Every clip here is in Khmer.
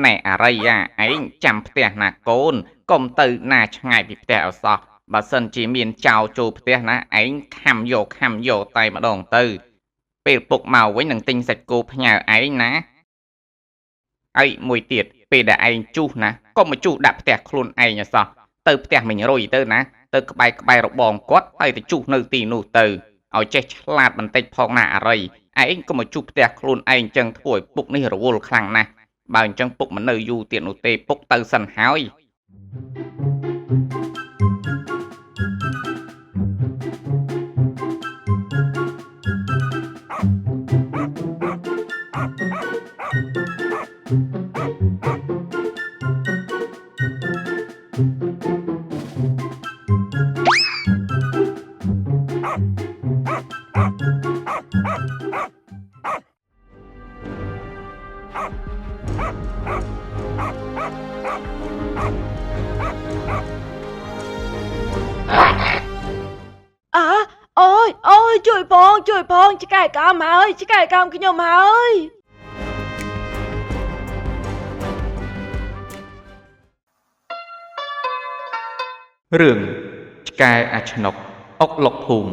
ណែអរិយាឯងចាំផ្ទះណាកូនកុំទៅណាឆ្ងាយពីផ្ទះឲ្យសោះបើសិនជាមានចោរចូលផ្ទះណាឯងខំយកខំយកតែម្ដងទៅពេលពុកមកវិញនឹងទិញសាច់គោផ្ញើឯងណាហើយមួយទៀតពេលដែលឯងជុះណាកុំមកជុះដាក់ផ្ទះខ្លួនឯងឲ្យសោះទៅផ្ទះមិញរុយទៅណាទៅក្បែរក្បែររបងគាត់ហើយទៅជុះនៅទីនោះទៅឲ្យចេះឆ្លាតបន្តិចផងណាអរិយឯងកុំមកជុះផ្ទះខ្លួនឯងចឹងធ្វើឲ្យពុកនេះរវល់ខ្លាំងណាស់បើអញ្ចឹងពុកមិននៅយូរទៀតនោះទេពុកទៅសិនហើយ អើអូយអូយជួយផងជួយផងឆ្កែកាមហើយឆ្កែកាមខ្ញុំហើយ រឿងឆ្កែអាឆ្នុកអុកលុកភូមិ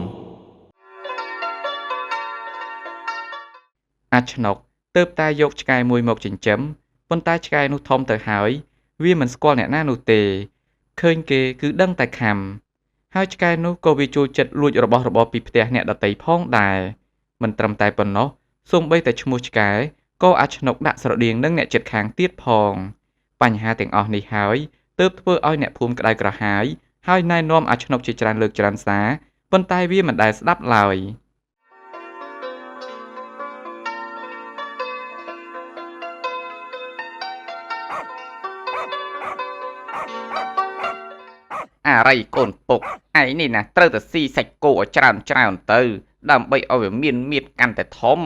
អាឆ្នុកទើបតែយកឆ្កែមួយមកចិញ្ចឹមប៉ុន្តែឆ្កែនោះធំទៅហើយវាមិនស្គាល់អ្នកណានោះទេឃើញគេគឺដឹងតែខំហើយឆ្កែនោះក៏វាចូលចិត្តលួចរបស់របរពីផ្ទះអ្នកដទៃផងដែរមិនត្រឹមតែប៉ុណ្ណោះសូម្បីតែឈ្មោះឆ្កែក៏អាឆ្នុកដាក់ស្រដៀងនឹងអ្នកជិតខាងទៀតផងបញ្ហាទាំងអស់នេះហើយទើបធ្វើឲ្យអ្នកភូមិក្តៅក្រហាយហើយណែនាំអាឆ្នុកជាច្រើនលើកច្រើនសារប៉ុន្តែវាមិនដែលស្ដាប់ឡើយអរិយកូនពុកឯងនេះណាត្រូវតែស៊ីសាច់គោឲ្យច្រើនច្រើនទៅដើម្បីឲ្យវាមានមៀតកាន់តែធំ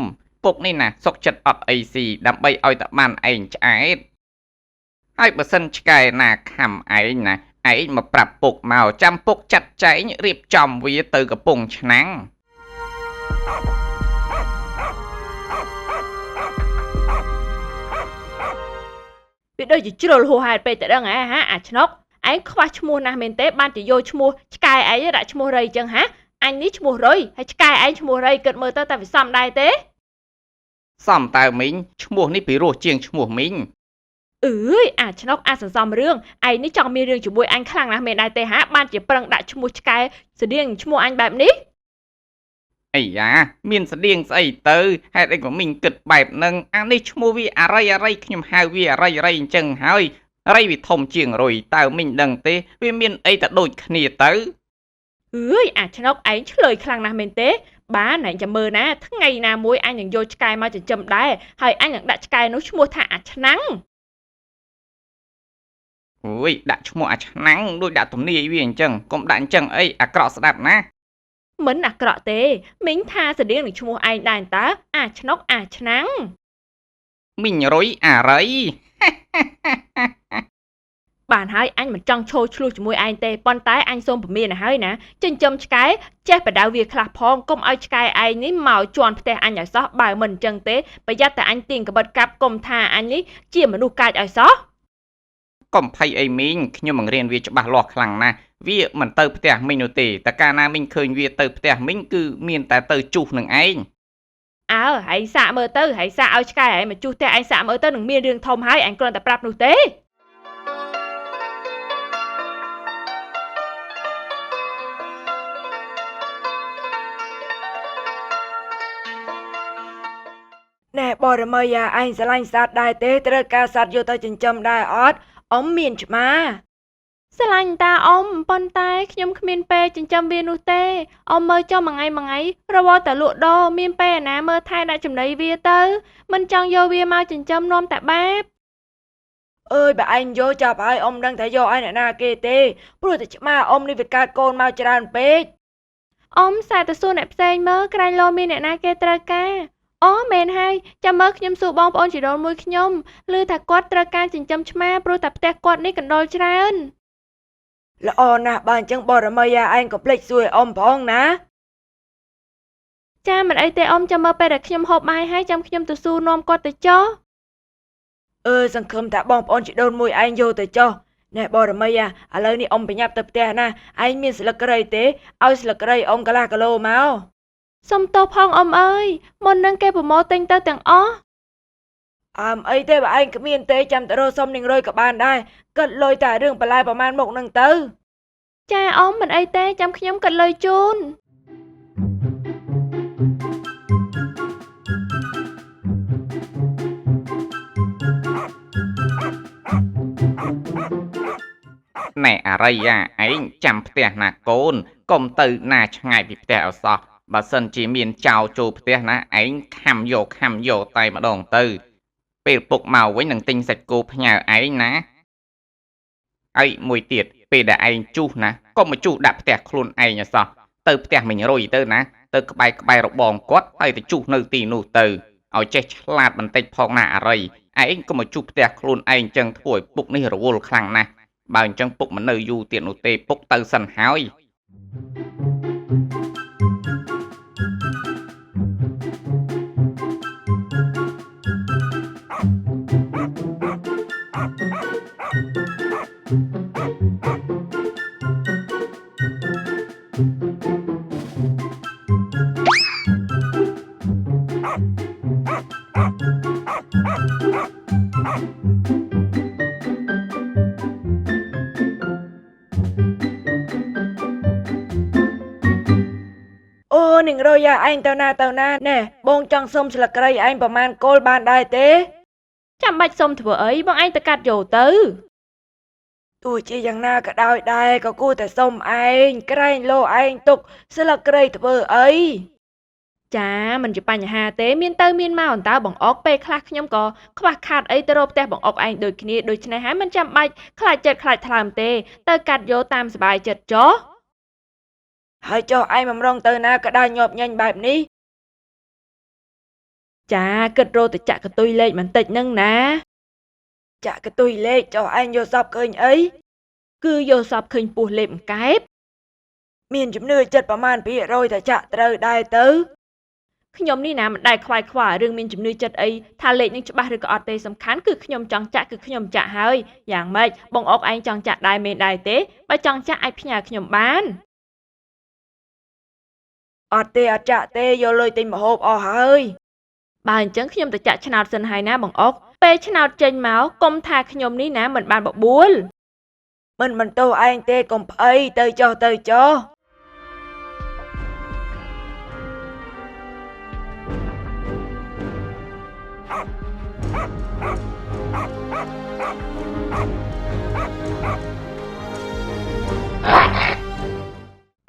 ពុកនេះណាសុកចិត្តអត់អីស៊ីដើម្បីឲ្យតែបានឯងឆ្អែតហើយបើសិនឆ្កែណាខំឯងណាឯងមកប្រាប់ពុកមកចាំពុកចាត់ចែងរៀបចំវាទៅកំពង់ឆ្នាំង វាដូចជាជ្រុលហួសហេតុពេកទៅដឹងហ៎ហាអាឆ្នុកឯងខ្វះឈ្មោះណាស់មែនទេបានជាយកឈ្មោះឆ្កែឯងដាក់ឈ្មោះរៃចឹងហាអញនេះឈ្មោះរុយហើយឆ្កែឯងឈ្មោះរៃគិតមើលទៅតែវាសមដែរទេ សមតើមីងឈ្មោះនេះពីរោះជាងឈ្មោះមីង អើយអាឆ្នុកអាសន្សំរឿងឯងនេះចង់មានរឿងជាមួយអញខ្លាំងណាស់មែនដែរទេហាបានជាប្រឹងដាក់ឈ្មោះឆ្កែស្តៀងឈ្មោះអញបែបនេះ អីយ៉ាមានស្តៀងស្អីទៅហេតុអីក៏មីងគិតបែបហ្នឹងអានេះឈ្មោះវាអរិយអរិយខ្ញុំហៅវាអរិយអរិយអញ្ចឹងហើយរៃវាធំជាងរុយតើមីងដឹងទេវាមានអីតែដូចគ្នាទៅ អើយអាឆ្នុកឯងឆ្លើយខ្លាំងណាស់មែនទេបានឯងចាំមើលណាថ្ងៃណាមួយអញនឹងយកឆ្កែមកចិញ្ចឹមដែរហើយអញនឹងដាក់ឆ្កែនោះឈ្មោះថាអាឆ្នាំង អូយដាក់ឈ្មោះអាឆ្នាំងដូចដាក់ទំនាយវាអញ្ចឹងកុំដាក់អញ្ចឹងអីអាក្រក់ស្ដាប់ណា មិនអាក្រក់ទេមីងថាស្តៀងនឹងឈ្មោះឯងដែរតើអាឆ្នុកអាឆ្នាំង មីងរុយអារី បានហើយអញមិនចង់ឈោឆ្លោះជាមួយឯងទេប៉ុន្តែអញសូមព្រមានឲ្យហើយណាចិញ្ចឹមឆ្កែចេះបដៅវាខ្លះផងកុំឲ្យឆ្កែឯងនេះមកជន់ផ្ទះអញឲ្យសោះបើមិនអញ្ចឹងទេប្រយ័ត្នតែអញទាញកបិតកាប់កុំថាអញនេះជាមនុស្សកាចឲ្យសោះ កុំភ័យអីមីងខ្ញុំបង្រៀនវាច្បាស់លាស់ខ្លាំងណាស់វាមិនទៅផ្ទះមីងនោះទេតែកាលណាមីងឃើញវាទៅផ្ទះមីងគឺមានតែទៅជុះនឹងឯង អើហើយសាកមើលទៅហើយសាកឲ្យឆ្កែឯងមកជុះផ្ទះឯងសាកមើលទៅនឹងមានរឿងធំហើយឯងគ្រាន់តែប្រាប់នោះទេ ណែបរមីអាឯងស្រឡាញ់សត្វដែរទេត្រូវការសត្វយកទៅចិញ្ចឹមដែរអត់អ៊ំមានឆ្មា ស្រឡាញ់តាអ៊ំប៉ុន្តែខ្ញុំគ្មានពេលចិញ្ចឹមវានោះទេអ៊ំមើលចុះមួយថ្ងៃមួយថ្ងៃរវល់តែលក់ដូរមានពេលឯណាមើលថែដាក់ចំណីវាទៅមិនចង់យកវាមកចិញ្ចឹមនាំតែបាប អើយបើឯងយកចាប់ហើយអ៊ំដឹងថាយកឲ្យអ្នកណាគេទេព្រោះតែឆ្មាអ៊ំនេះវាកើតកូនមកច្រើនពេក អ៊ំសាកទៅសួរអ្នកផ្សេងមើលក្រែងលោមានអ្នកណាគេត្រូវការអូមែនហើយចាំមើលខ្ញុំសួរបងប្អូនជីដូនមួយខ្ញុំឮថាគាត់ត្រូវការចិញ្ចឹមឆ្មាព្រោះតែផ្ទះគាត់នេះកណ្ដុរច្រើន ល្អណាស់បើអញ្ចឹងបរមីអាឯងកុំភ្លេចសួរឲ្យអ៊ំផងណា ចាមិនអីទេអ៊ំចាំមើលពេលដែលខ្ញុំហូបបាយហើយចាំខ្ញុំទៅសួរនាំគាត់ទៅចុះ អើសង្ឃឹមថាបងប្អូនជីដូនមួយឯងយកទៅចុះណែបរមីអាឥឡូវនេះអ៊ំប្រញាប់ទៅផ្ទះណាឯងមានស្លឹកគ្រៃទេឲ្យស្លឹកគ្រៃអ៊ំកន្លះគីឡូមក សុំទោសផងអ៊ំអើយមុននឹងគេប្រមូលទិញទៅទាំងអស់ អើមអីទេបើឯងគ្មានទេចាំទៅរកសុំនាងរុយក៏បានដែរគិតលុយតែរឿងបន្លែប្រមាណមុខនឹងទៅ ចាអ៊ំមិនអីទេចាំខ្ញុំគិតលុយជូន ណែអារីយ៉ាឯងចាំផ្ទះណាកូនកុំទៅណាឆ្ងាយពីផ្ទះឲ្យសោះបើសិនជាមានចោរចូលផ្ទះណាឯងខំយកខំយកតែម្ដងទៅពេលពុកមកវិញនឹងទិញសាច់គោផ្ញើឯងណាហើយមួយទៀតពេលដែលឯងជុះណាកុំមកជុះដាក់ផ្ទះខ្លួនឯងឲ្យសោះទៅផ្ទះមិញរុយទៅណាទៅក្បែរក្បែររបងគាត់ហើយទៅជុះនៅទីនោះទៅឲ្យចេះឆ្លាតបន្តិចផងណាអារីឯងកុំមកជុះផ្ទះខ្លួនឯងចឹងធ្វើឲ្យពុកនេះរវល់ខ្លាំងណាស់បើអញ្ចឹងពុកមិននៅយូរទៀតនោះទេពុកទៅសិនហើយ អូនាងរុយឯងទៅណាទៅណាណែបងចង់សុំស្លឹកគ្រៃឯងប្រមាណគោលបានដែរទេ ចាំបាច់សុំធ្វើអីបងឯងទៅកាត់យកទៅ ទោះជាយ៉ាងណាក៏ដោយដែរក៏គួរតែសុំឯងក្រែងលោឯងទុកស្លឹកគ្រៃធ្វើអី ចាមិនជាបញ្ហាទេមានទៅមានមកអន្តើបងអុកពេលខ្លះខ្ញុំក៏ខ្វះខាតអីទៅរកផ្ទះបងអុកឯងដូចគ្នាដូច្នេះហើយមិនចាំបាច់ខ្លាចចិត្តខ្លាចថ្លើមទេទៅកាត់យកតាមសบายចិត្តចុះ ហើយចុះឯងបំរុងទៅណាក៏ដើរញាប់ញញបែបនេះ ចាគិតរកទៅចាក់កន្ទុយលេខបន្តិចហ្នឹងណា ចាក់កន្ទុយលេខចុះឯងយល់សពឃើញអី គឺយល់សពឃើញពោះលេបអង្កែប មានជំនឿចិត្តប្រមាណ200ថាចាក់ត្រូវដែរទៅ ខ្ញុំនេះណាមិនដែលខ្វាយខ្វល់រឿងមានជំនឿចិត្តអីថាលេខនឹងច្បាស់ឬក៏អត់ទេសំខាន់គឺខ្ញុំចង់ចាក់គឺខ្ញុំចាក់ហើយយ៉ាងម៉េចបងអុកឯងចង់ចាក់ដែរមែនដែរទេបើចង់ចាក់អាចផ្ញើខ្ញុំបាន អត់ទេអត់ចាក់ទេយកលុយទិញម្ហូបអស់ហើយ បើអញ្ចឹងខ្ញុំទៅចាក់ឆ្នោតសិនហើយណាបងអុកពេលឆ្នោតចេញមកកុំថាខ្ញុំនេះណាមិនបានបបួល មិនបន្ទោសឯងទេកុំភ័យទៅចុះទៅចុះ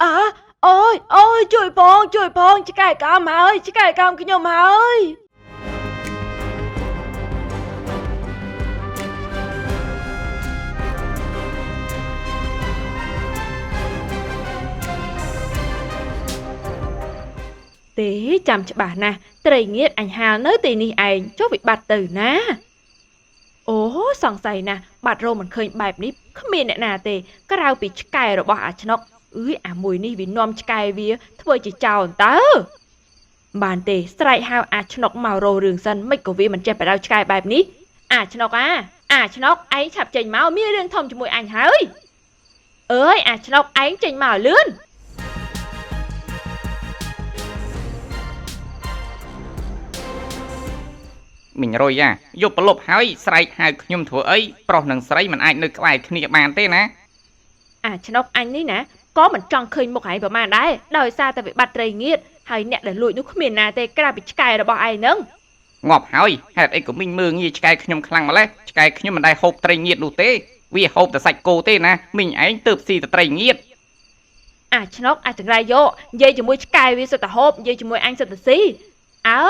អើអូយអូយជួយផងជួយផងឆ្កែកាមហើយឆ្កែកាមខ្ញុំហើយ ទេចាំច្បាស់ណាស់ត្រីងៀតអញហាលនៅទីនេះឯងចុះវិបត្តិទៅណាអូសង្ស័យណាស់បាត់រោមិនឃើញបែបនេះគ្មានអ្នកណាទេក្រៅពីឆ្កែរបស់អាឆ្នុកអើយអាមួយនេះវានាំឆ្កែវាធ្វើជាចោលតើបានទេស្រែកហៅអាឆ្នុកមករករឿងសិនមិនក៏វាមិនចេះបដៅឆ្កែបែបនេះអាឆ្នុកអាឆ្នុកឯងឆាប់ចេញមកមានរឿងធំជាមួយអញហើយអើយអាឆ្នុកឯងចេញមកលឿន មីងរុយយ៉ាយកប្រលប់ហើយស្រែកហៅខ្ញុំធ្វើអីប្រុសនិងស្រីមិនអាចនៅក្បែរគ្នាបានទេណា អាឆ្នុកអញនេះណាក៏មិនចង់ឃើញមុខឯងប្រហែលដែរដោយសារតែវិបត្តិត្រីងៀតហើយអ្នកដែលលួចនោះគ្មានណាទេក្រៅពីឆ្កែរបស់ឯងហ្នឹង ងាប់ហើយហេតុអីក៏មីងមើងងាយឆ្កែខ្ញុំខ្លាំងម្ល៉េះឆ្កែខ្ញុំមិនដែលហូបត្រីងៀតនោះទេវាហូបតែសាច់គោទេណាមីងឯងទើបស៊ីតែត្រីងៀត អាឆ្នុកអាចង្រៃយកនិយាយជាមួយឆ្កែវាសិតតែហូបនិយាយជាមួយអញសិតតែស៊ីអើ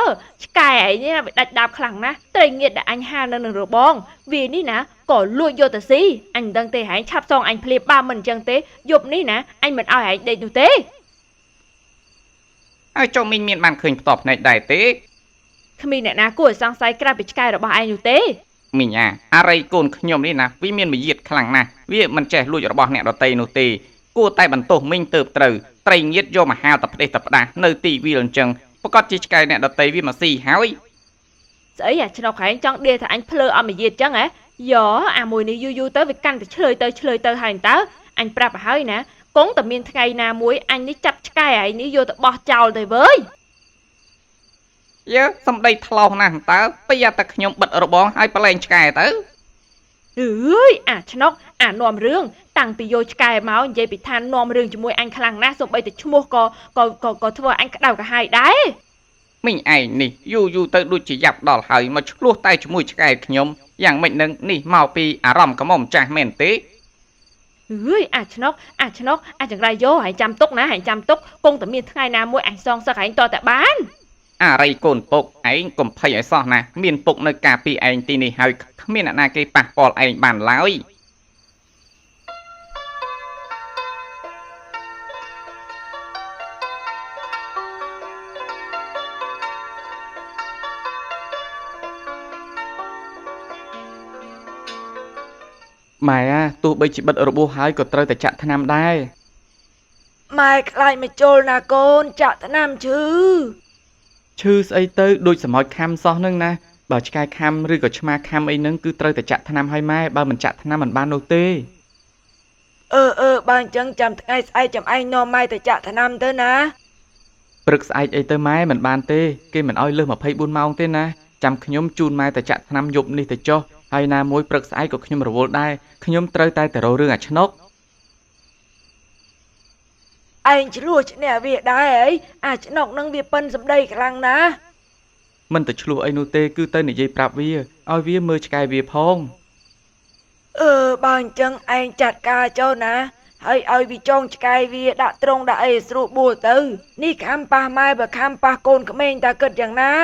ឆ្កែឯងនេះណាវាដាច់ដាបខ្លាំងណាស់ត្រីងៀតដែលអញហាលនៅនឹងរបងវានេះណាក៏លួចយកទៅស៊ីអញមិនដឹងទេហែងឆាប់សងអញភ្លាមបើមិនអញ្ចឹងទេយប់នេះណាអញមិនឲ្យហែងដេកនោះទេ ហើយចុះមីងមានបានឃើញផ្ទាល់ភ្នែកដែរទេ គ្មានអ្នកណាគួរឲ្យសង្ស័យក្រៅពីឆ្កែរបស់ឯងនោះទេ មីងអារីកូនខ្ញុំនេះណាវាមានមាយាទខ្លាំងណាស់វាមិនចេះលួចរបស់អ្នកដទៃនោះទេគួរតែបន្ទោសមីងទៅត្រូវត្រីងៀតយកមកហាលតែផ្ដេសតែផ្ដាស់នៅទីវាលអញ្ចឹង ប្រកាសជាឆ្កែអ្នកដតីវាមកស៊ីហើយ ស្អីអាឆ្នុកឯងចង់ដៀលថាអញភ្លើអត់មយាទចឹងហ៎យ៉អាមួយនេះយូរយូរទៅវាកាន់តែឆ្លើយទៅឆ្លើយទៅហើយតើអញប្រាប់ឲ្យហើយណាគង់តែមានថ្ងៃណាមួយអញនេះចាប់ឆ្កែឯងនេះយកទៅបោះចោលទៅវើយ យើសំដីថ្លោសណាស់តើប្រយ័ត្នតែខ្ញុំបិទរបងហើយប្រឡែងឆ្កែទៅ អើយអាឆ្នុកអានាំរឿងតាំងពីយកឆ្កែមកនិយាយពីថានាំរឿងជាមួយអញខ្លាំងណាស់សូម្បីតែឈ្មោះក៏ក៏ក៏ក៏ធ្វើអញក្តៅក្រហាយដែរ មីងឯងនេះយូរយូរទៅដូចជាយ៉ាប់ដល់ហើយមកឆ្លោះតែជាមួយឆ្កែខ្ញុំយ៉ាងម៉េចនឹងនេះមកពីអារម្មណ៍កំមុំចាស់មែនទេ អើយអាឆ្នុកអាឆ្នុកអាចង្រៃយោហើយចាំទុកណាហើយចាំទុកគង់តែមានថ្ងៃណាមួយអញសងសឹកឯងតតែបាន អារីកូនពុកឯងកុំភ័យឲ្យសោះណាមានពុកនៅការពីឯងទីនេះហើយគ្មានអ្នកណាគេប៉ះពាល់ឯងបានឡើយ ម៉ែអាទោះបីជាបិទរបួសហើយក៏ត្រូវតែចាក់ថ្នាំដែរ ម៉ែខ្លាចមកចូលណាកូនចាក់ថ្នាំឈឺ ឈឺស្អីទៅដូចសម្ោចខាំសោះនឹងណាបើឆ្កែខាំឬក៏ឆ្មាខាំអីហ្នឹងគឺត្រូវតែចាក់ថ្នាំហើយម៉ែបើមិនចាក់ថ្នាំមិនបាននោះទេ អឺអឺបើអញ្ចឹងចាំថ្ងៃស្អែកចាំឯងនាំម៉ែទៅចាក់ថ្នាំទៅណា ព្រឹកស្អែកអីទៅម៉ែមិនបានទេគេមិនអោយលើស24ម៉ោងទេណាចាំខ្ញុំជូនម៉ែទៅចាក់ថ្នាំយប់នេះទៅចុះហើយណាមួយព្រឹកស្អែកក៏ខ្ញុំរវល់ដែរខ្ញុំត្រូវតែទៅរករឿងអាឆ្នុក ឯងឆ្លោះឈ្នះវាដែរអីអាឆ្នុកនឹងវាប៉ិនសម្ដីខ្លាំងណាស់ មិនទៅឆ្លោះអីនោះទេគឺទៅនិយាយប្រាប់វាឲ្យវាមើលឆ្កែវាផង អឺបើអញ្ចឹងឯងចាត់ការចុះណាហើយឲ្យវាចងឆ្កែវាដាក់ត្រង់ដាក់អីឲ្យស្រួលបួលទៅនេះខំប៉ះម៉ែបើខំប៉ះកូនក្មេងតើគិតយ៉ាងណា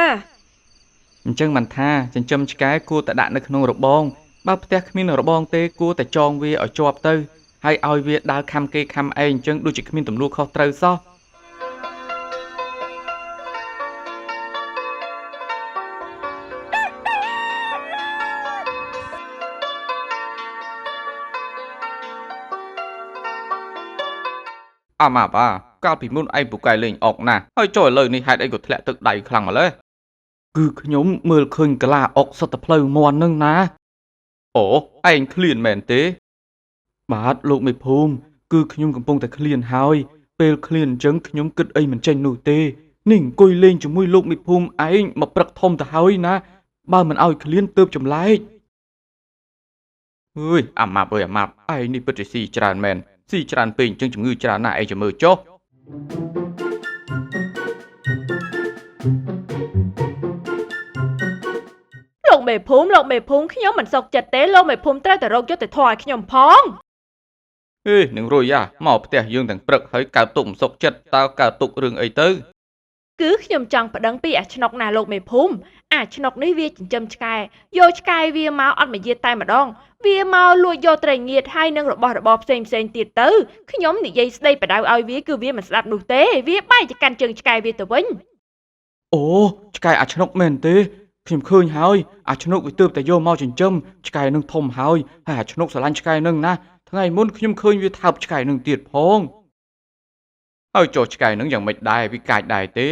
អញ្ចឹងមិនថាចិញ្ចឹមឆ្កែគួរតែដាក់នៅក្នុងរបងបើផ្ទះគ្មានរបងទេគួរតែចងវាឲ្យជាប់ទៅហើយឲ្យវាដើរខំគេខំឯងអញ្ចឹងដូចជាគ្មានទំនួលខុសត្រូវសោះ អាម៉ាបាកាលពីមុនឯងពូកែលេងអុកណាស់ហើយចូលឥឡូវនេះហេតុអីក៏ធ្លាក់ទឹកដៃខ្លាំងម្ល៉េះ គឺខ្ញុំមើលឃើញកាឡាអុកសុទ្ធតែផ្លូវមាន់នឹងណា អូឯងឃ្លានមែនទេ បាទលោកមេភូមិគឺខ្ញុំកំពុងតែឃ្លានហើយពេលឃ្លានអញ្ចឹងខ្ញុំគិតអីមិនចេញនោះទេនេះអង្គុយលេងជាមួយលោកមេភូមិឯងមកព្រឹកធំទៅហើយណាបើមិនឲ្យឃ្លានទើបចម្លែក អើយអាម៉ាប់អើយអាម៉ាប់ឯងនេះពិតជាស៊ីច្រើនមែនស៊ីច្រើនពេកអញ្ចឹងជំងឺច្រើនណាស់ឯងចាំមើលចុះ លោកមេភូមិលោកមេភូមិខ្ញុំមិនសុខចិត្តទេលោកមេភូមិត្រូវតែរកយុត្តិធម៌ឲ្យខ្ញុំផង ហេនឹងរុយយ៉ាមកផ្ទះយើងទាំងព្រឹកហើយកើតទុកមិនសុខចិត្តតើកើតទុករឿងអីទៅ គឺខ្ញុំចង់ប្តឹងពីអាឆ្នុកណាលោកមេភូមិអាឆ្នុកនេះវាចិញ្ចឹមឆ្កែយកឆ្កែវាមកអត់មយាទតែម្ដងវាមកលួចយកត្រីងៀតហើយនឹងរបស់របរផ្សេងផ្សេងទៀតទៅខ្ញុំនិយាយស្ដីបដៅឲ្យវាគឺវាមិនស្ដាប់នោះទេវាបែរជាកាន់ជើងឆ្កែវាទៅវិញ អូឆ្កែអាឆ្នុកមែនទេខ្ញុំឃើញហើយអាឆ្នុកវាទើបតែយកមកចិញ្ចឹមឆ្កែនឹងធំហើយហើយអាឆ្នុកស្រឡាញ់ឆ្កែនឹងណាថ្ងៃមុនខ្ញុំឃើញវាថើបឆ្កែនឹងទៀតផង ហើយចុះឆ្កែនឹងយ៉ាងម៉េចដែរវាកាចដែរទេ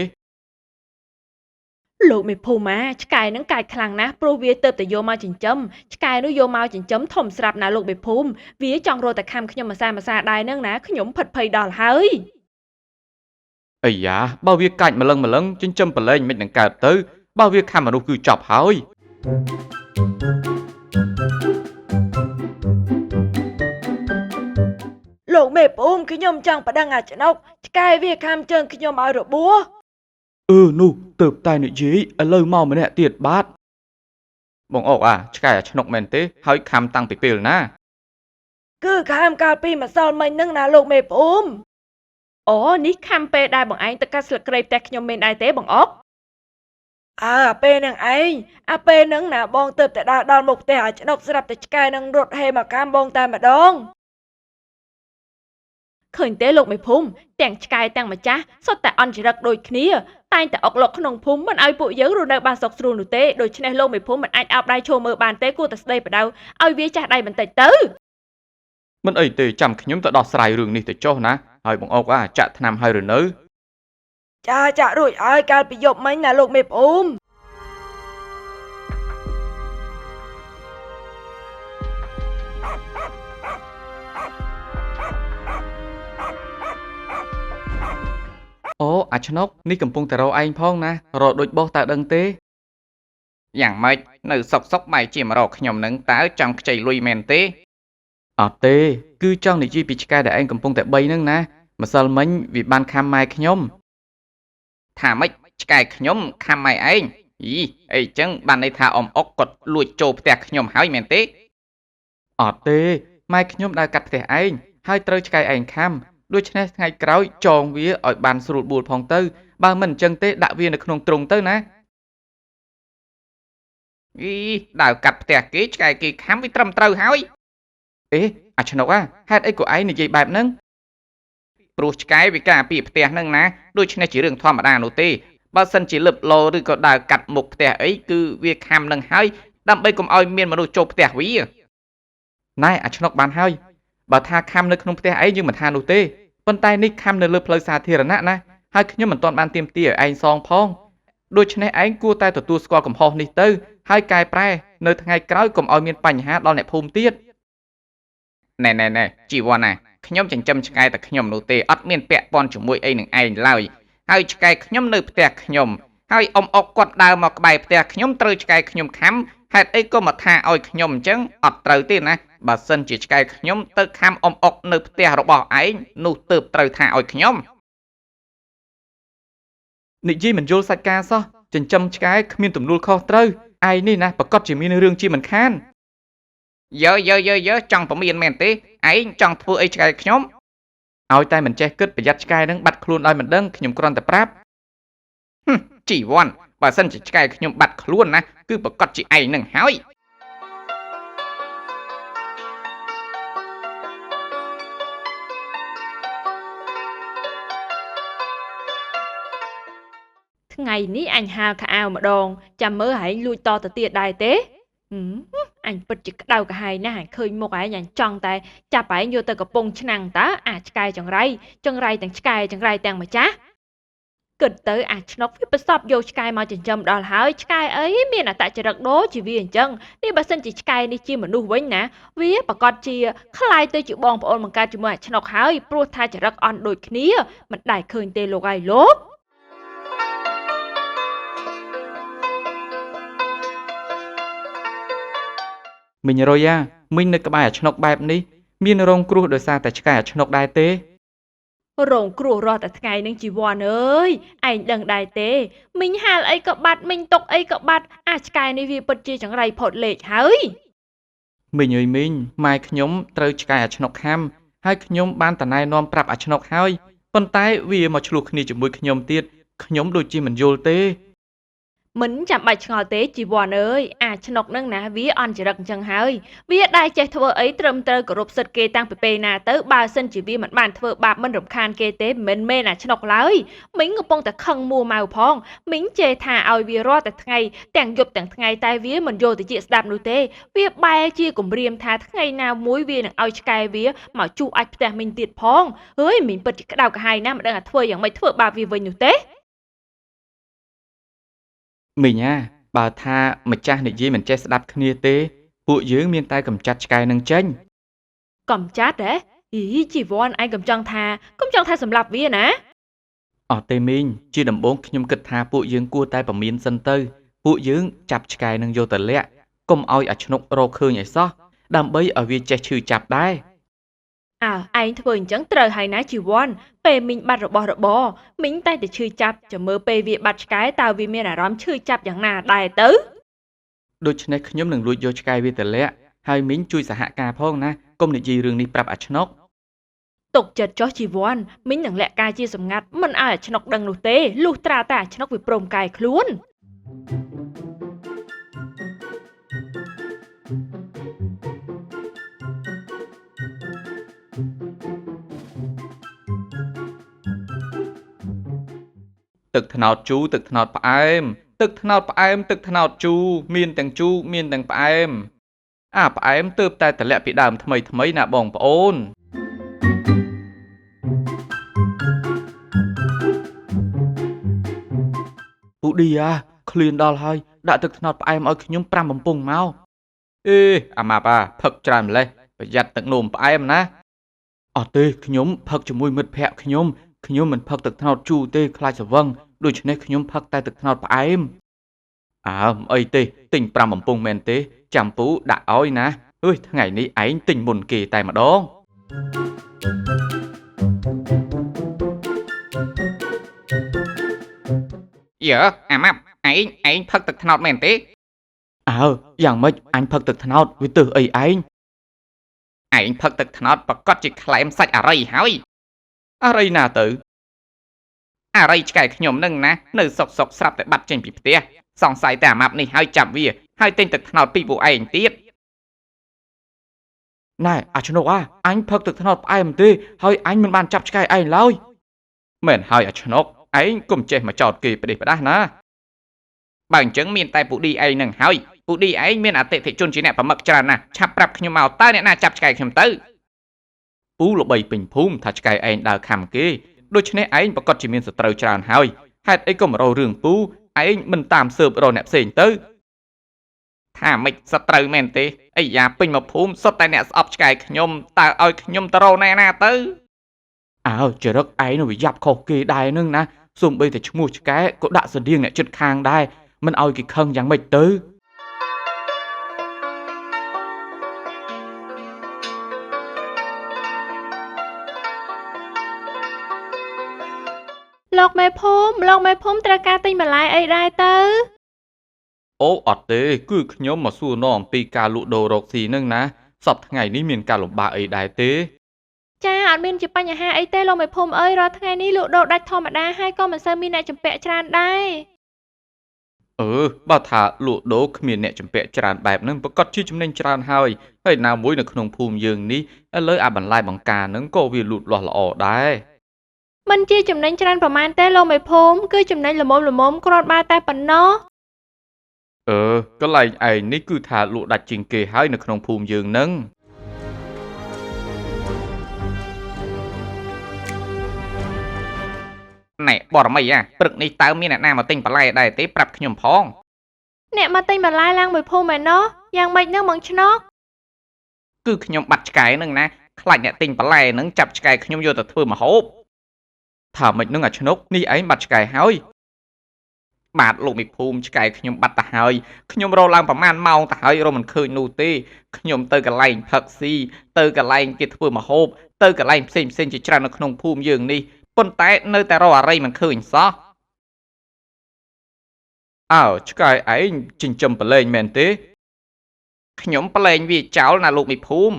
លោកមេភូមិអាឆ្កែនឹងកាចខ្លាំងណាស់ព្រោះវាទើបតែយកមកចិញ្ចឹមឆ្កែនោះយកមកចិញ្ចឹមធំស្រាប់ណាលោកមេភូមិវាចង់រត់តែខំខ្ញុំម្សាម្សាដែរនឹងណាខ្ញុំផិតភ័យដល់ហើយ អីយ៉ាបើវាកាចម្លឹងម្លឹងចិញ្ចឹមប្រឡែងមិននឹងកើតទៅបើវាខំមនុស្សគឺចប់ហើយ លោកមេភូមិខ្ញុំចង់ប្តឹងអាឆ្នុកឆ្កែវាខំជើងខ្ញុំឲ្យរបួស អឺនោះទើបតែនិយាយឥឡូវមកម្នាក់ទៀតបាទ បងអុកអាឆ្កែអាឆ្នុកមែនទេហើយខំតាំងពីពេលណា គឺខំកាលពីម្សិលមិញនឹងណាលោកមេភូមិ អូនេះខំពេលដែលបងឯងទៅកាត់ស្លឹកគ្រៃផ្ទះខ្ញុំមែនដែរទេបងអុក អើអាពេលនឹងឯងអាពេលនឹងណាបងទៅតែដើរដល់មុខផ្ទះអាឆ្នុកស្រាប់តែឆ្កែនឹងរត់ហេមកកាំបងតែម្ដង ឃើញទេលោកមេភូមិទាំងឆ្កែទាំងម្ចាស់សុទ្ធតែអន់ចរិតដូចគ្នាតែងតែអុកឡុកក្នុងភូមិមិនឲ្យពួកយើងរស់នៅបានសុខស្រួលនោះទេដូច្នេះលោកមេភូមិមិនអាចអោបដៃឈរមើលបានទេគួរតែស្ដីបដៅឲ្យវាចាស់ដៃបន្តិចទៅ មិនអីទេចាំខ្ញុំទៅដោះស្រាយរឿងនេះទៅចុះណាហើយបងអុកអាចាក់ថ្នាំហើយឬនៅ ចាចាក់រួចហើយកាលពីយប់មិញណាលោកមេភូមិ អូអាឆ្នុកនេះកំពុងតែរកឯងផងណារកដូចបោះតើដឹងទេ យ៉ាងម៉េចនៅសុកសុកបែរជាមករកខ្ញុំនឹងតើចង់ខ្ចីលុយមែនទេ អត់ទេគឺចង់និយាយពីឆ្កែដែលឯងកំពុងតែបីហ្នឹងណាម្សិលមិញវាបានខាំម៉ែខ្ញុំ ថាម៉េចឆ្កែខ្ញុំខាំម៉ែឯងអីអីចឹងបានន័យថាអ៊ំអុកគាត់លួចចូលផ្ទះខ្ញុំហើយមែនទេ អត់ទេម៉ែខ្ញុំដើរកាត់ផ្ទះឯងហើយត្រូវឆ្កែឯងខាំដូច្នេះថ្ងៃក្រោយចងវាឲ្យបានស្រួលបួលផងទៅបើមិនអញ្ចឹងទេដាក់វានៅក្នុងទ្រុងទៅណា អីដើរកាត់ផ្ទះគេឆ្កែគេខាំវាត្រឹមត្រូវហើយ អេអាឆ្នុកអាហេតុអីក៏ឯងនិយាយបែបហ្នឹង ព្រោះឆ្កែវាការពារផ្ទះហ្នឹងណាដូច្នេះជារឿងធម្មតានោះទេបើសិនជាលឹបលោឬក៏ដើរកាត់មុខផ្ទះអីគឺវាខាំនឹងហើយដើម្បីកុំឲ្យមានមនុស្សចូលផ្ទះវា ណែអាឆ្នុកបានហើយបើថាខាំនៅក្នុងផ្ទះឯងយើងមិនថានោះទេប៉ុន្តែនេះខាំនៅលើផ្លូវសាធារណៈណាហើយខ្ញុំមិនទាន់បានទាមទារឲ្យឯងសងផងដូច្នេះឯងគួរតែទទួលស្គាល់កំហុសនេះទៅហើយកែប្រែនៅថ្ងៃក្រោយកុំឲ្យមានបញ្ហាដល់អ្នកភូមិទៀត ណែណែណែជីវ័នណាខ្ញុំចិញ្ចឹមឆ្កែតែខ្ញុំនោះទេអត់មានពាក់ព័ន្ធជាមួយអីនឹងឯងឡើយហើយឆ្កែខ្ញុំនៅផ្ទះខ្ញុំហើយអ៊ំអុកគាត់ដើរមកក្បែរផ្ទះខ្ញុំត្រូវឆ្កែខ្ញុំខាំហេតុអីក៏មកថាឲ្យខ្ញុំអញ្ចឹងអត់ត្រូវទេណាបើសិនជាឆ្កែខ្ញុំទៅខាំអ៊ំអុកនៅផ្ទះរបស់ឯងនោះទើបត្រូវថាឲ្យខ្ញុំ និយាយមិនយល់សាច់ការសោះចិញ្ចឹមឆ្កែគ្មានទំនួលខុសត្រូវឯងនេះណាប្រកាសជាមានរឿងជាមិនខាន យើយើយើយើចង់ពមៀនមែនទេឯងចង់ធ្វើអីឆ្កែខ្ញុំ ឲ្យតែមិនចេះគិតប្រយ័ត្នឆ្កែនឹងបាត់ខ្លួនដោយមិនដឹងខ្ញុំគ្រាន់តែប្រាប់ ហឹមជីវ័នបើសិនជាឆ្កែខ្ញុំបាត់ខ្លួនណាគឺប្រកាសជាឯងនឹងហើយ ថ្ងៃនេះអញហាលខោអាវម្ដងចាំមើលហែងលួចតទៅទៀតដែរទេហឹមអញពិតជាក្តៅក្រហាយណាស់អញឃើញមុខឯងអញចង់តែចាប់ឯងយកទៅកំពង់ឆ្នាំងតើអាចឆ្កែចង្រៃចង្រៃទាំងឆ្កែចង្រៃទាំងម្ចាស់គិតទៅអាឆ្នុកវាប្រសពយកឆ្កែមកចិញ្ចឹមដល់ហើយឆ្កែអីមានអត្តចរិតដូចជាវាអញ្ចឹងនេះបើសិនជាឆ្កែនេះជាមនុស្សវិញណាវាប្រកាសជាក្លាយទៅជាបងប្អូនបង្កើតជាមួយអាឆ្នុកហើយព្រោះថាចរិតអន់ដូចគ្នាមិនដែលឃើញទេលោកឯងលោក មីងរុយអាមីងនៅក្បែរអាឆ្នុកបែបនេះមានរងគ្រោះដោយសារតែឆ្កែអាឆ្នុកដែរទេ រងគ្រោះរាល់តែថ្ងៃនឹងជីវ័នអើយឯងដឹងដែរទេមីងហាលអីក៏បាត់មីងຕົកអីក៏បាត់អាឆ្កែនេះវាពិតជាចង្រៃផុតលេខហើយ មីងអើយមីងម៉ែខ្ញុំត្រូវឆ្កែអាឆ្នុកខាំហើយខ្ញុំបានតណែនាំប្រាប់អាឆ្នុកហើយប៉ុន្តែវាមកឆ្លោះគ្នាជាមួយខ្ញុំទៀតខ្ញុំដូចជាមិនយល់ទេ មិនចាំបាច់ឆ្ងល់ទេជីវ័នអើយអាឆ្នុកនឹងណាវាអន់ចរិតអញ្ចឹងហើយវាដែរចេះធ្វើអីត្រឹមត្រូវគោរពសិទ្ធិគេតាំងពីពេលណាទៅបើសិនជាវាមិនបានធ្វើបាបមិនរំខានគេទេមិនមែនអាឆ្នុកឡើយមីងកំពុងតែខឹងមួម៉ៅផងមីងជេរថាឲ្យវារាល់តែថ្ងៃទាំងយប់ទាំងថ្ងៃតែវាមិនយល់ទៅជាស្ដាប់នោះទេវាបែរជាគំរាមថាថ្ងៃណាមួយវានឹងឲ្យឆ្កែវាមកជួសអាចផ្ទះមីងទៀតផងអើយមីងពិតជាក្តៅក្រហាយណាស់មិនដឹងថាធ្វើយ៉ាងម៉េចធ្វើបាបវាវិញនោះទេ មីងអាបើថាម្ចាស់និយាយមិនចេះស្ដាប់គ្នាទេពួកយើងមានតែកំចាត់ឆ្កែនឹងចេញ កំចាត់ហ៎អីជីវ័នឯងកំចង់ថាកំចង់ថាសម្លាប់វាណា អត់ទេមីងជាដំបូងខ្ញុំគិតថាពួកយើងគួរតែពមៀនសិនទៅពួកយើងចាប់ឆ្កែនឹងយកទៅលាក់កុំឲ្យអាឆ្នុករកឃើញឲ្យសោះដើម្បីឲ្យវាចេះឈឺចាប់ដែរ អើឯងធ្វើអញ្ចឹងត្រូវហើយណាជីវ័នពេលមីងបាត់របស់របរមីងតែតែឈឺចាប់ចាំមើលពេលវាបាត់ឆ្កែតើវាមានអារម្មណ៍ឈឺចាប់យ៉ាងណាដែរទៅ ដូច្នេះខ្ញុំនឹងលួចយកឆ្កែវាទៅលាក់ហើយមីងជួយសហការផងណាកុំនិយាយរឿងនេះប្រាប់អាឆ្នុក ទុកចិត្តចុះជីវ័នមីងនឹងលាក់ការជាសម្ងាត់មិនឲ្យអាឆ្នុកដឹងនោះទេលុះត្រាតែអាឆ្នុកវាព្រមកែខ្លួន ទឹកត្នោតជូរទឹកត្នោតផ្អែមទឹកត្នោតផ្អែមទឹកត្នោតជូរមានទាំងជូរមានទាំងផ្អែមអាផ្អែមទើបតែតម្លាក់ពីដើមថ្មីថ្មីណាបងប្អូន ឌីអាឃ្លានដល់ហើយដាក់ទឹកត្នោតផ្អែមឲ្យខ្ញុំ5បំពង់មកអេអាម៉ាប់អាផឹកច្រើនម្លេះប្រយ័ត្នទឹកនោមផ្អែមណាអត់ទេខ្ញុំផឹកជាមួយមិត្តភ័ក្តិខ្ញុំខ្ញុំមិនផឹកទឹកត្នោតជូរទេខ្លាចស្រវឹងដូច្នេះខ្ញុំផឹកតែទឹកត្នោតផ្អែមអើមិនអីទេទិញ5បំពង់មែនទេចាំពូដាក់ឲ្យណាអើយថ្ងៃនេះឯងទិញមុនគេតែម្ដងយើអាម៉ាប់ឯងផឹកទឹកត្នោតមែនទេអើយ៉ាងម៉េចអញផឹកទឹកត្នោតវាទើសអីឯងឯងផឹកទឹកត្នោតប្រកាសជាក្លែមសាច់អរិយហើយអរិយណាទៅអរិយឆ្កែខ្ញុំនឹងណានៅសុកសុកស្រាប់តែបាត់ចេញពីផ្ទះសង្ស័យតែអាម៉ាប់នេះហើយចាប់វាហើយទិញទឹកត្នោតពីពួកឯងទៀតណែអាឆ្នុកអាអញផឹកទឹកត្នោតផ្អែមទេហើយអញមិនបានចាប់ឆ្កែឯងឡើយមែនហើយអាឆ្នុកឯងកុំចេះមកចោតគេផ្ដេសផ្ដាស់ណាបើអញ្ចឹងមានតែពូឌីឯងនឹងហើយពូឌីឯងមានអតិថិជនជាអ្នកប្រមឹកច្រើនណាស់ឆាប់ប្រាប់ខ្ញុំមកតើអ្នកណាចាប់ឆ្កែខ្ញុំទៅពូល្បីពេញភូមិថាឆ្កែឯងដើរខំគេដូច្នេះឯងប្រកាសជាមានសត្រូវច្រើនហើយហេតុអីក៏មករករឿងពូឯងមិនតាមស៊ើបរកអ្នកផ្សេងទៅថាម៉េចសត្រូវមែនទេអីយ៉ាពេញមកភូមិសុទ្ធតែអ្នកស្អប់ឆ្កែខ្ញុំតើឲ្យខ្ញុំទៅរកណាទៅអើចរិតឯងវាយ៉ាប់ខុសគេដែរនឹងណាសូម្បីតែឈ្មោះឆ្កែក៏ដាក់ស្រដៀងអ្នកចិត្តខាងដែរមិនឲ្យគេខឹងយ៉ាងម៉េចទៅ លោកមេភូមិលោកមេភូមិត្រូវការទិញបន្លែអីដែរទៅអូអត់ទេគឺខ្ញុំមកសួរនាំអំពីការលក់ដូររកស៊ីនឹងណាសប្តាហ៍ថ្ងៃនេះមានការលំបាកអីដែរទេចាអត់មានជាបញ្ហាអីទេលោកមេភូមិអើយរាល់ថ្ងៃនេះលក់ដូរដាច់ធម្មតាហើយក៏មិនសូវមានអ្នកជំពាក់ច្រើនដែរអឺបើថាលក់ដូរគ្មានអ្នកជំពាក់ច្រើនបែបហ្នឹងប្រកាសជាចំណេញច្រើនហើយហើយណាមួយនៅក្នុងភូមិយើងនេះឥឡូវអាបន្លែបង្ការហ្នឹងក៏វាលូតលាស់ល្អដែរមិនជាចំណេញច្រើនប្រហែលទេលោកមេភូមិគឺចំណេញល្មមល្មមគ្រាន់បើតែប៉ុណ្ណោះអឺកន្លែងឯងនេះគឺថាលក់ដាច់ជាងគេហើយនៅក្នុងភូមិយើងហ្នឹង ណែបរមីអាព្រឹកនេះតើមានអ្នកណាមកទិញបន្លែដែរទេប្រាប់ខ្ញុំផងអ្នកមកទិញបន្លែឡើងមួយភូមិឯណោះយ៉ាងម៉េចនឹងបងឆ្នុកគឺខ្ញុំបាត់ឆ្កែនឹងណាខ្លាចអ្នកទិញបន្លែនឹងចាប់ឆ្កែខ្ញុំយកទៅធ្វើម្ហូបថាម៉េចនឹងអាឆ្នុកនេះឯងបាត់ឆ្កែហើយបាទលោកមេភូមិឆ្កែខ្ញុំបាត់ទៅហើយខ្ញុំរកឡើងប្រហែលម៉ោងទៅហើយរកមិនឃើញនោះទេខ្ញុំទៅកន្លែងផឹកស៊ីទៅកន្លែងគេធ្វើម្ហូបទៅកន្លែងផ្សេងផ្សេងជាច្រើននៅក្នុងភូមិយើងនេះប៉ុន្តែនៅតែរកអរិយមិនឃើញសោះអើឆ្កែឯងចិញ្ចឹមប្រឡែងមែនទេខ្ញុំប្រឡែងវាចោលណាលោកមេភូមិ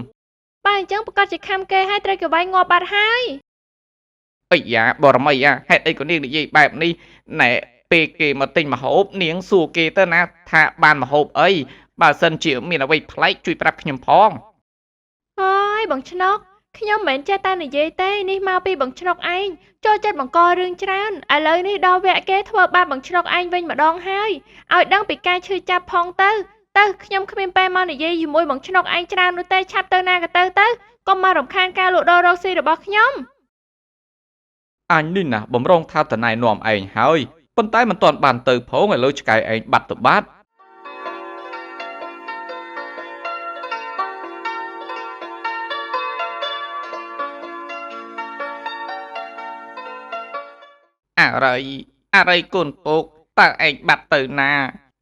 បើអញ្ចឹងប្រកាសជាខំគេឲ្យត្រូវគេវាយងាប់បាត់ហើយអីយ៉ាបរមីអាហេតុអីក៏នាងនិយាយបែបនេះណែពេលគេមកទិញម្ហូបនាងសួរគេទៅណាថាបានម្ហូបអីបើសិនជាមានអ្វីប្លែកជួយប្រាប់ខ្ញុំផងហើយបងឆ្នុកខ្ញុំមិនមែនចេះតែនិយាយទេនេះមកពីបងឆ្នុកឯងចូលចិត្តបង្ករឿងច្រើនឥឡូវនេះដល់វគ្គគេធ្វើបាបបងឆ្នុកឯងវិញម្ដងហើយឲ្យដឹងពីការឈឺចាប់ផងទៅទៅខ្ញុំគ្មានពេលមកនិយាយជាមួយបងឆ្នុកឯងច្រើននោះទេឆាប់ទៅណាក៏ទៅទៅកុំមករំខានការលក់ដូររកស៊ីរបស់ខ្ញុំអញនេះណាបំរុងថាតណៃនាំឯងហើយប៉ុន្តែមិនទាន់បានទៅផងឥឡូវឆ្កែឯងបាត់ទៅបាត់ អរិយអរិយកូនពុកតើឯងបាត់ទៅណា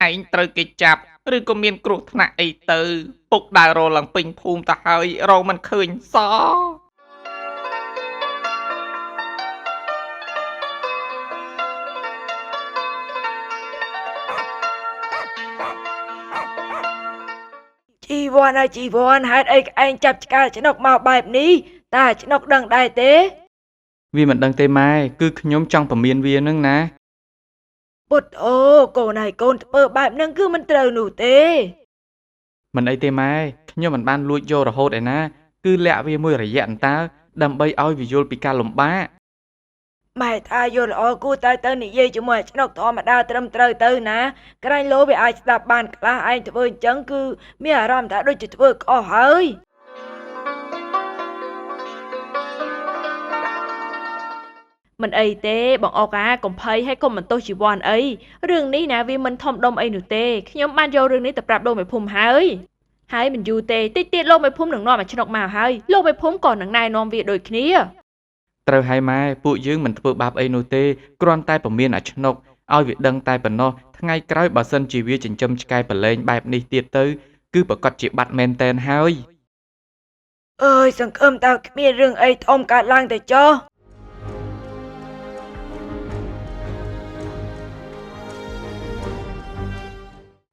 ឯងត្រូវគេចាប់ឬក៏មានគ្រោះថ្នាក់អីទៅពុកដើររកឡើងពេញភូមិទៅហើយរកមិនឃើញសោះ ជីវ័នហើយជីវ័នហេតុអីឯងចាប់ឆ្កែឆ្នុកមកបែបនេះតើឆ្នុកដឹងដែរទេ វាមិនដឹងទេម៉ែគឺខ្ញុំចង់ពមៀនវានឹងណា ពុតអូកូនហើយកូនធ្វើបែបនឹងគឺមិនត្រូវនោះទេ មិនអីទេម៉ែខ្ញុំមិនបានលួចយករហូតឯណាគឺលាក់វាមួយរយៈអន្តើដើម្បីឲ្យវាយល់ពីការលំបាក ម៉ែថាយល់ល្អគួរតែទៅនិយាយជាមួយឆ្នុកធម្មតាត្រឹមត្រូវទៅណាក្រែងលោវាអាចស្ដាប់បានខ្លះឯងធ្វើអញ្ចឹងគឺមានអារម្មណ៍ថាដូចជាធ្វើខុសហើយ មិនអីទេបងអុកអាកុំភ័យហើយកុំបន្ទោសជីវ័នអីរឿងនេះណាវាមិនធំដុំអីនោះទេខ្ញុំបានយករឿងនេះទៅប្រាប់លោកមេភូមិហើយហើយមិនយូរទេតិចទៀតលោកមេភូមិនឹងនាំអាឆ្នុកមកហើយលោកមេភូមិក៏នឹងណែនាំវាដូចគ្នា ត្រូវហើយម៉ែពួកយើងមិនធ្វើបាបអីនោះទេគ្រាន់តែពមៀនអាឆ្នុកឲ្យវាដឹងតែប៉ុណ្ណោះថ្ងៃក្រោយបើសិនជាវាចិញ្ចឹមឆ្កែប្រឡែងបែបនេះទៀតទៅគឺប្រកាសជាបាត់មែនតែនហើយ អើយសង្ឃឹមថាគ្មានរឿងអីធំកើតឡើងទេចុះ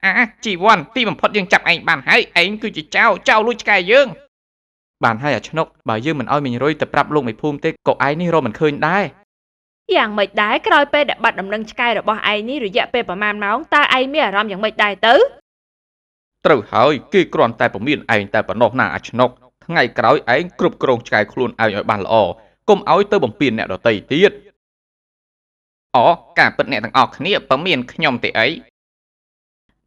អាជីវ័នទីបំផុតយើងចាប់ឯងបានហើយឯងគឺជាចៅចៅលួចឆ្កែយើង បានហើយអាឆ្នុកបើយើងមិនឲ្យមីងរុយទៅប្រាប់លោកមេភូមិទេក៏ឯងនេះរកមិនឃើញដែរ យ៉ាងម៉េចដែរក្រោយពេលដែលបាត់ដំណឹងឆ្កែរបស់ឯងនេះរយៈពេលប្រហែលម៉ោងតើឯងមានអារម្មណ៍យ៉ាងម៉េចដែរទៅ ត្រូវហើយគេគ្រាន់តែពមៀនឯងតែប៉ុណ្ណោះណាអាឆ្នុកថ្ងៃក្រោយឯងគ្រប់គ្រងឆ្កែខ្លួនឯងឲ្យបានល្អកុំឲ្យទៅបំពេញអ្នកដទៃទៀត អូការពិតអ្នកទាំងអស់គ្នាពមៀនខ្ញុំទេអី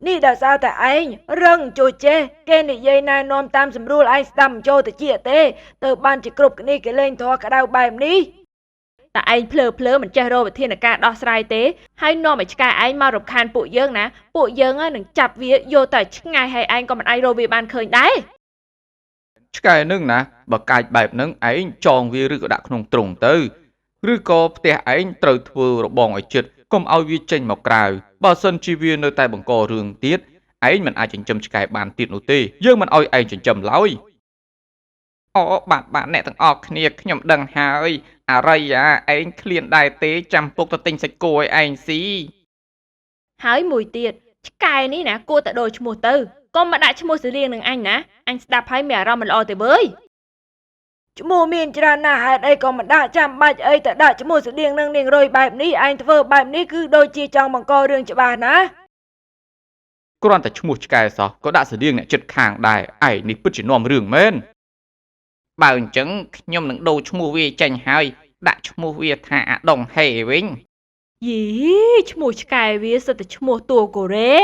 នេះដោយសារតែឯងរឹងជួយចេះគេនិយាយណែនាំតាមសម្រួលឯងស្ដាប់មិនចូលទៅជាទេទៅបានជាគ្រប់គ្នាគេលេងធေါ်ក្តៅបែបនេះ តែឯងភ្លើភ្លើមិនចេះរកវិធានការដោះស្រាយទេហើយនាំឲ្យឆ្កែឯងមករំខានពួកយើងណាពួកយើងនឹងចាប់វាយកទៅឆ្ងាយហើយឯងក៏មិនអាចរកវាបានឃើញដែរ ឆ្កែនឹងណាបើកាចបែបនឹងឯងចងវាឬក៏ដាក់ក្នុងទ្រុងទៅឬក៏ផ្ទះឯងត្រូវធ្វើរបងឲ្យជិតកុំឲ្យវាចេញមកក្រៅបើសិនជាវានៅតែបង្ករឿងទៀតឯងមិនអាចចិញ្ចឹមឆ្កែបានទៀតនោះទេយើងមិនឲ្យឯងចិញ្ចឹមឡើយ អូបាទបាទអ្នកទាំងអស់គ្នាខ្ញុំដឹងហើយអរិយាឯងឃ្លានដែរទេចាំពុកទៅទិញសាច់គោឲ្យឯងស៊ី ហើយមួយទៀតឆ្កែនេះណាគួរតែដូរឈ្មោះទៅកុំមកដាក់ឈ្មោះសេរៀងនឹងអញណាអញស្ដាប់ហើយមានអារម្មណ៍មិនល្អទេវើយ ឈ្មោះមានច្រើនណាស់ហេតុអីក៏មិនដាក់ចាំបាច់អីតែដាក់ឈ្មោះស្តៀងនឹងនាងរុយបែបនេះឯងធ្វើបែបនេះគឺដូចជាចង់បង្ករឿងច្បាស់ណា គ្រាន់តែឈ្មោះឆ្កែសោះក៏ដាក់ស្រដៀងអ្នកជិតខាងដែរឯងនេះពិតជានាំរឿងមែន បើអញ្ចឹងខ្ញុំនឹងដូរឈ្មោះវាចេញហើយដាក់ឈ្មោះវាថាអាដុងហេវិញ យីឈ្មោះឆ្កែវាសិតតែឈ្មោះតួកូរ៉េ